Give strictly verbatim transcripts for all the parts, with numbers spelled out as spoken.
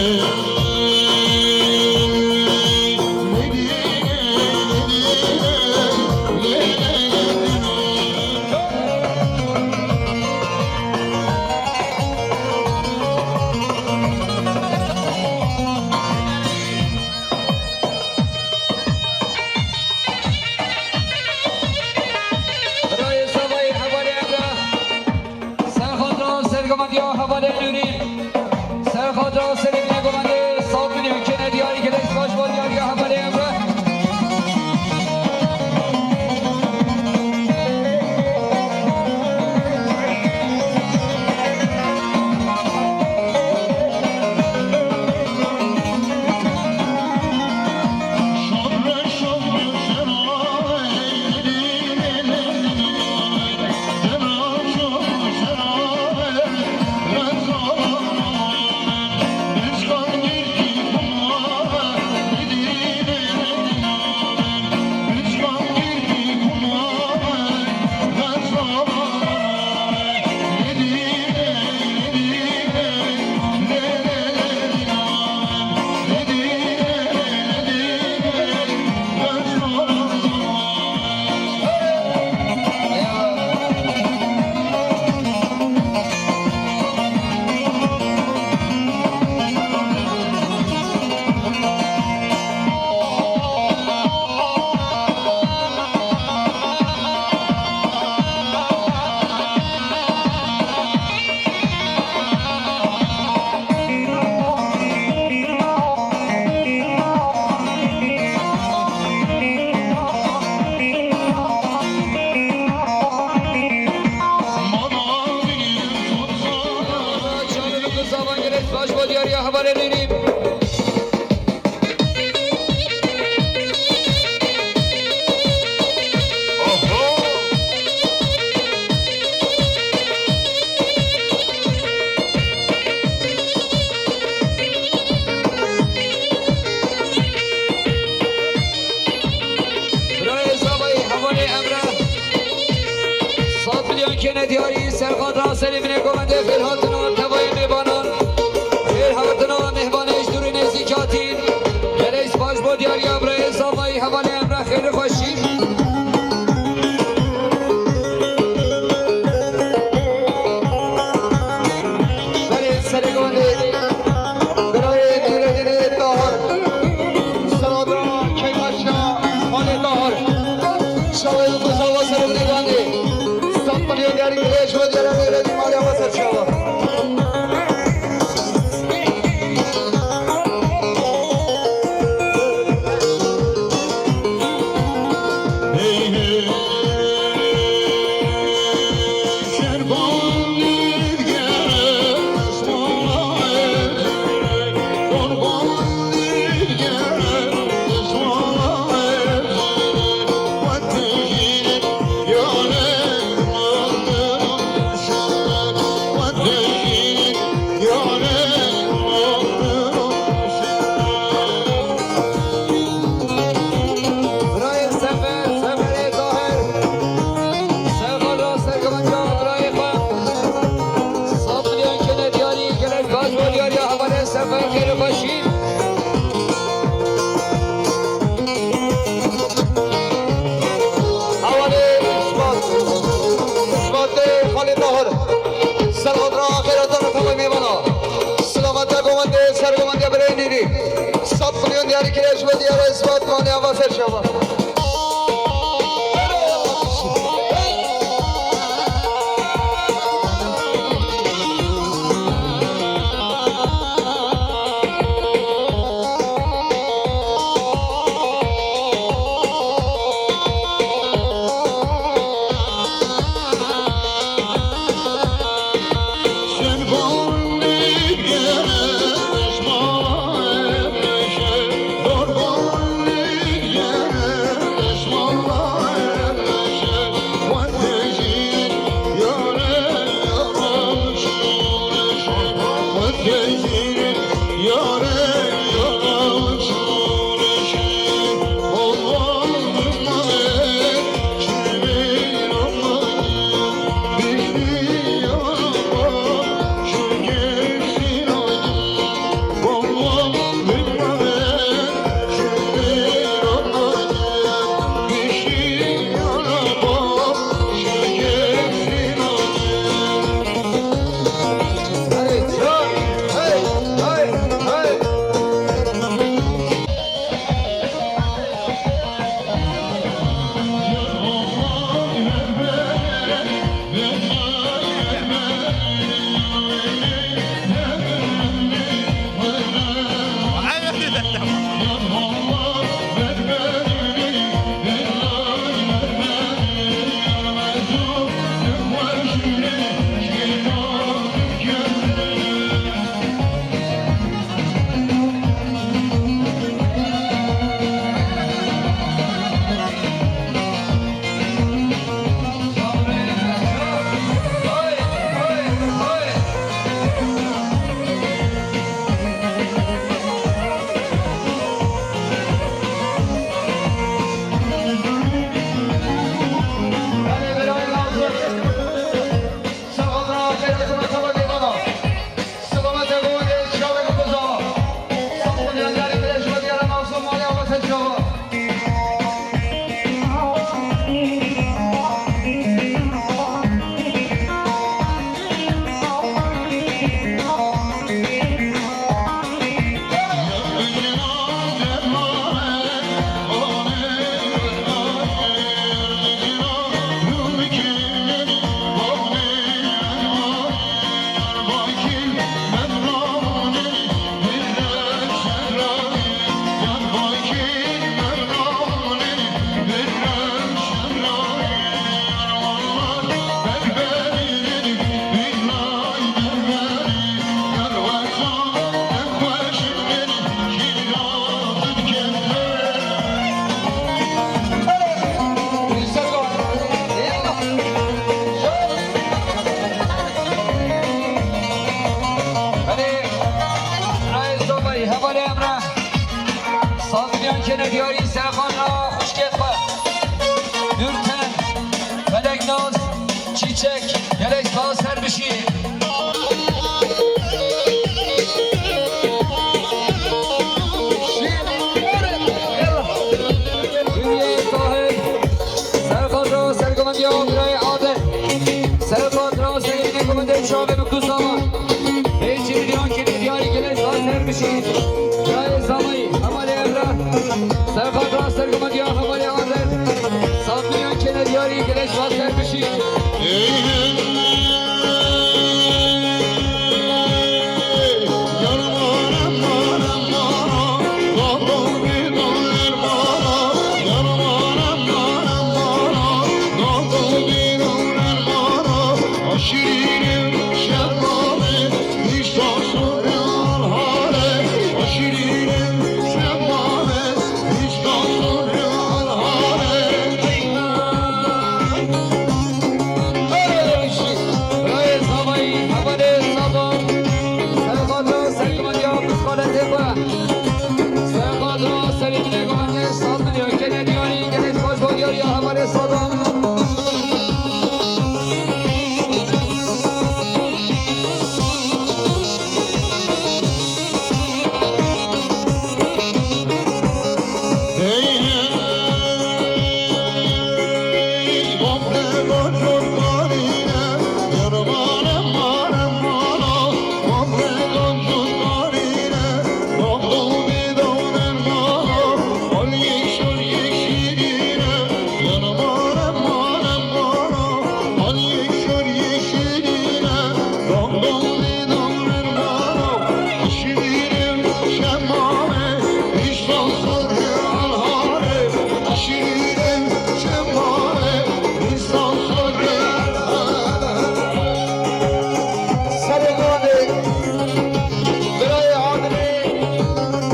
Birayê Zavayê hevalê Emre. Ser xatra sergomandiya hevalê Nûrî. Ser xatra serê binê govendê sed milyon kene diyarî gelek baş bo diyariya hevalê Emre. Çavê min ku zavan gelek baş bo diyariya hevalê Nûrî. Birayê Zavayê hevalê Emre. Sed milyon kene diyarî, serxan ra serê binê govendê, xêr hatina tevayê mêvanan. Xêr hatina mêhvanê ji dûr û nêzîk hatîn. Gelek spas bo diyariya birayê Zavayê hevalê Emre, xêr û xweşî. Berê serê govendê, birayê Nûredînê Tahir. Seladra Keypaşa Xalê Tahir. Çavê min ku zava serê binê govendê. Sed milyon diyarî gelek ji bo diyara Nûredîn malê hewa ser çava. Birayê Sefer, Seferê Tahir. Serxan ra sergomandiya birayê xwe. Sed milyon kene diyarî, gelek baş bo diyariya hevalê Sefer, xêr û xweşî. Hevalê Isbat, Isbatê Xalê Tahir. Serxan ra xêratan û tevayê mêvana. Silamete govendê, sergomandiya birayê Nûrî. Sed milyon diyarî kiriye ji bo diyara Isbat, malê hewa ser çava. Belê, Rayê Zobay, hevalê Emre. Sandiniyan kene diyarî, serxan ra xwişkê xwe. Nurten, Feleknaz, Çîçek, gelek spas ser bişî. Dinyayê Tahir, serxan ra sergovendiya birayê Adil. Serxan ra serê binê govendê Şavê bi ku zaman. Hêçî diyan kene diyarî gelek spas ser bişî. Birayê Zamayî, hevalê Emre. Serxan ra sergovendiya hevalê Adil. Sandiniyan kene diyarî gelek spas ser bişî. Serê Guandê, birayê Adilê,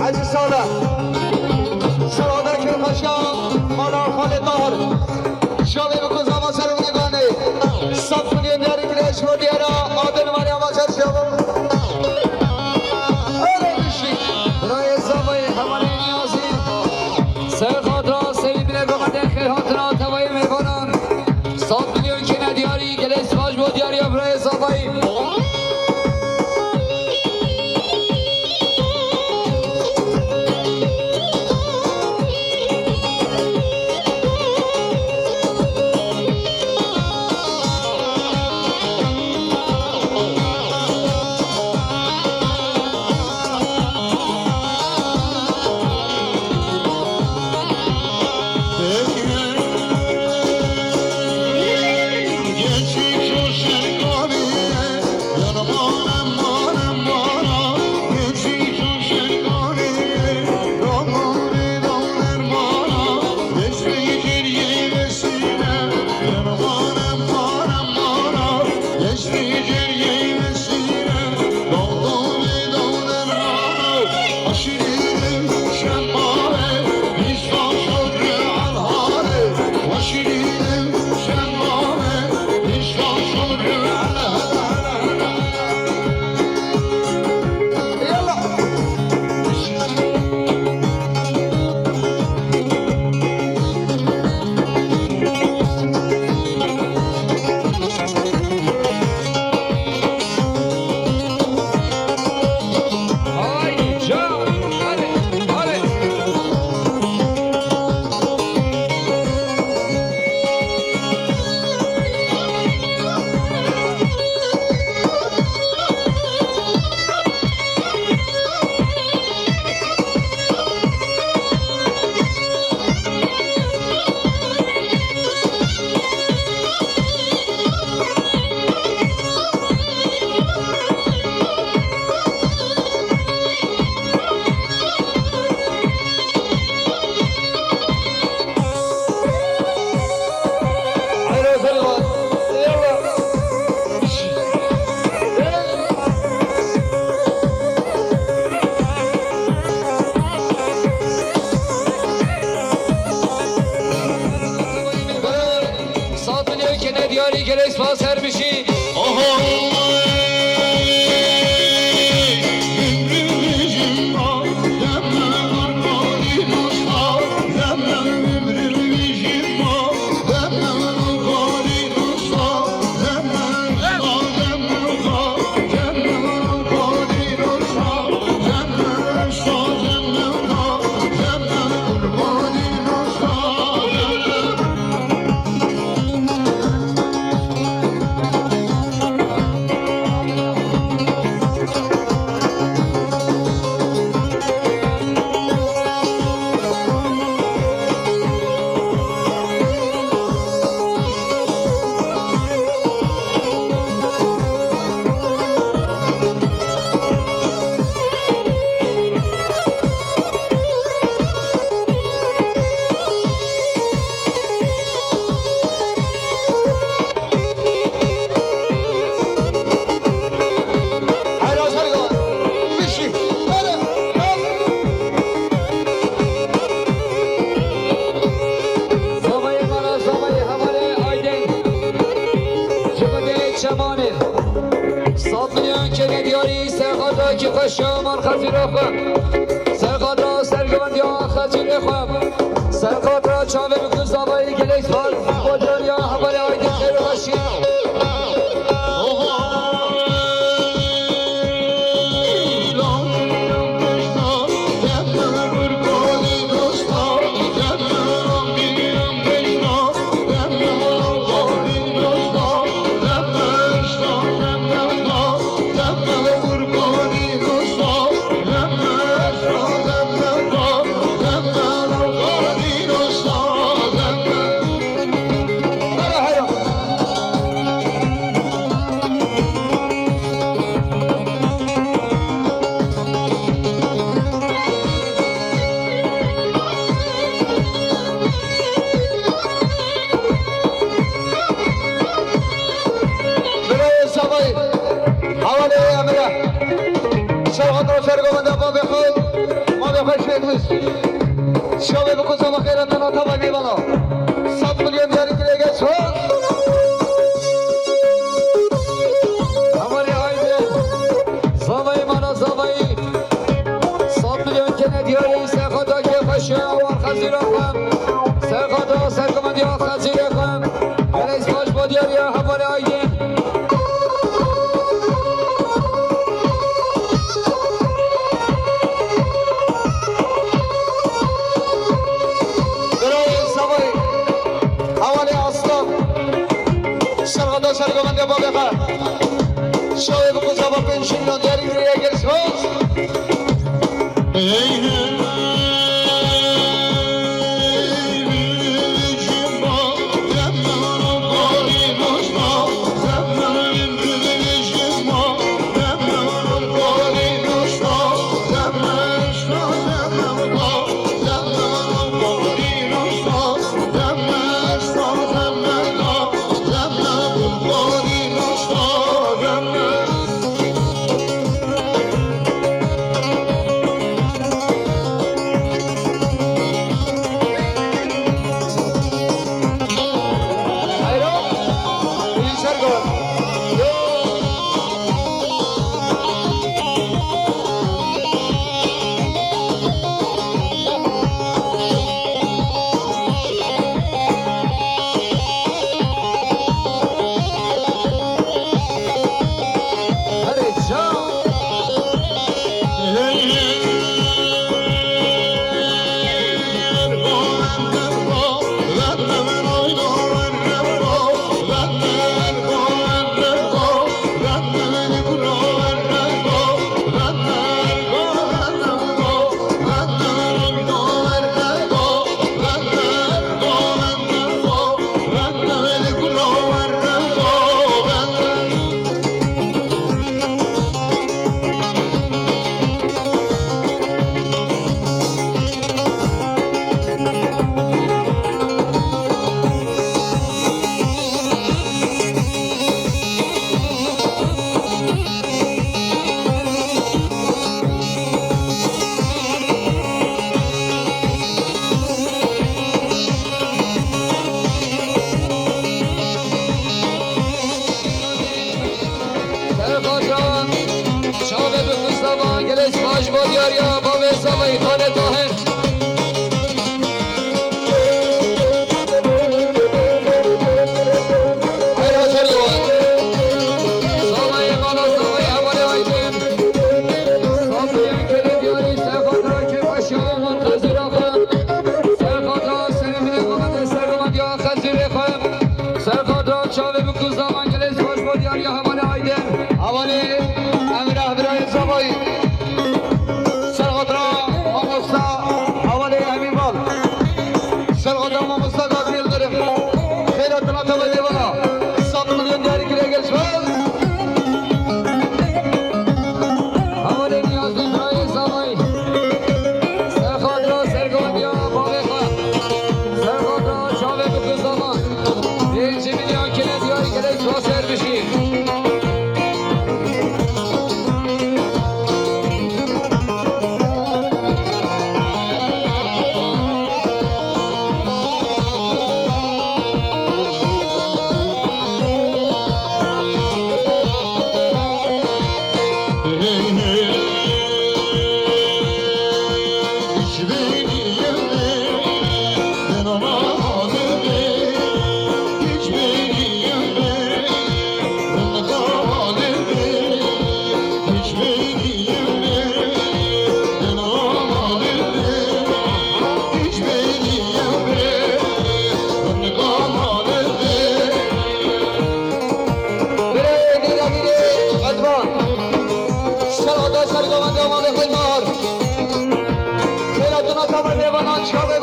Hecî Salih, Selahattin Kırkaşka, Mala Xalê Tahir. Şavê bi ku zava ser û nîganê. Saf milyon diyarî bile ji bo diyara Adil Meryem Acar şavim. Öyle bir şey. Birayê Zavayê hevalê Niyazî. Ser xatira serî bile govendê xêr hatina tevayê mêvanan. Saf milyon kene diyarî, gelek spas bo diyariya birayê Zavayê. Sat milyon kene diyarî gelek spas her bijî. Zavayê me re, zavayê hevalê Aydin. Ji xwedê çemanê. Sed milyon kene diyarî, serxatra kî xweşiya man xezîra xwe. Serxatra sergovendiya xezîrê xwe. Serxatra çavê bi ku zavayê gelek spas. Bo diyariya hevalê Aydin xêr û xweşî. Birayê Zavayê, hevalê Emre. Serxatra sergovenda babê xwe, malê xwe şêdimiz. Şavê bi ku zama xêra tena tavay mêvana. Sed milyon diyarî kiriye geç ho. Hevalê Aydin. Zavayê mana zavayê. Sed milyon kene diyarî, serxata kê xweşiya wan xezîra xwe. Serxata sergovendiya xezîrê xwe. Gelek spas bo diyariya hevalê Aydin. Birayê Zavayê, hevalê Aslan. Serxata sergovendiya babê xwe. Şawê bi ku zava pênc milyon diyarî kiriye, gelek spas. Xalê Tahir. Heyra ser doğa. Savayê bala, savayê hevalê Aydin. Savayê kelê diyarî, serxatra kêfaşiya, xezira xwe. Serxatra serê min ê xwe, serê min diya xezirê xwe. Serxatra çavê min ku zaman gelê spas bo diyarî hevalê Aydin. Hevalê Emre Hevrayê Zavayî. Serxatra mamosta Hevalê Emîn Bal. Serxatra mamosta Gazi Yildirim. Xêra tuna tava dêvana. Sed milyon diyarî kire gelşmez. Hevalê Niyazî Birayê Zavayî. Serxatra sergondiya bavê xwe. Serxatra çavê bi ku zaman. Ê cimî diya kine diyarî gelek spas ser bijî. Birê Nîremîrê Edvan. Ser ada ser govende malê xwe mar. Xêra tuna tava dêvanan çavê